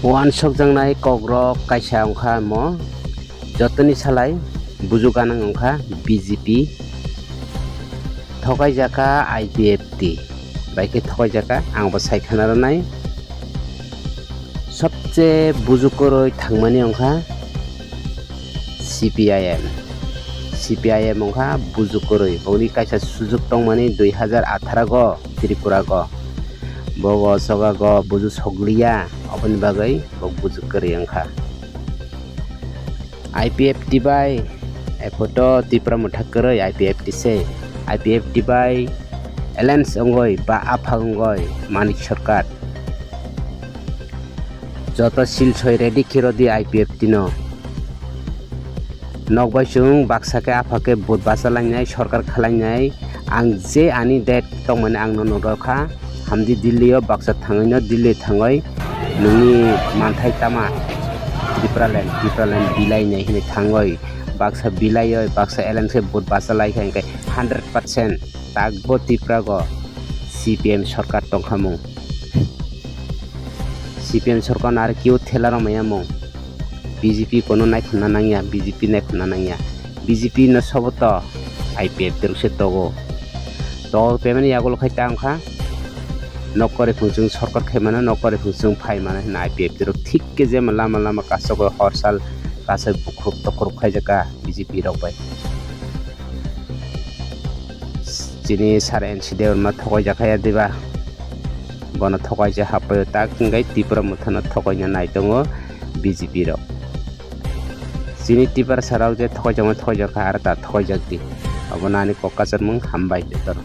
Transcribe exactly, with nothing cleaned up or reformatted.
Uansukjaknai kokrok kaisa wngkha omo, jotoni salai buju ganang wngkha B J P, thokaijaka I P F T bai khe thokaijaka, ang bo sai khna rwnai. Sobse buju kwrwi thangmani wngkha C P I M. C P I M wngkha buju kwrwi, boni kaisa sujuk tongmani dui hazar atharo go Tripura go. Bogo soga go buju sokliya, oboni bagwi bo buju kwrwi wngkha. I P F T bai ephoto Tipra Motha kwrwi I P F T se. I P F T bai alliance wngwi ba aphak wngwi Manik Sarkar. Joto silsoi ready khe rw di I P F T no. Nokbai chwng baksa khe apha khe vote bacha lainai, sorkar khalainai. Ang je ani date tongmani ang no norok kha. Hamdi Delhi o baksa thangwi no Delhi thangwi nungni manthai tama Tipraland, Tipraland bilai nai hinwi thangwi baksa bilai oi baksa alliance khe vote bacha lai kha hwnkhe hundred percent takbo Tripura go C P M sorkar tongkhamung. C P M sorkar no aro kio thela rw maya mung. B J P kono naikhonna nangya, B J P naikhonna nangya. B J P no sobo to I P F T rok se togo. Tor pemani yagulo khai ta wngkha. Nokori phung chwng sorkar khai mano, nokori phung chwng phai mano hinwi I P F T rok thik khe jema lama lama kasogwi hor sal kasai bukruk tokruk khaijak kha B J P rok bai. Chini sir N C Debbarma thokaijak kha ya diba? Bono thokaisa happaio tak wngkhe Tipra Mothano thokaina nai tongo B J P rok. Chini Tiprasa rok je thokaijak ma thokaijak kha, aro ta thokaijak di. Abono ani kok kachar mung hambai jotono.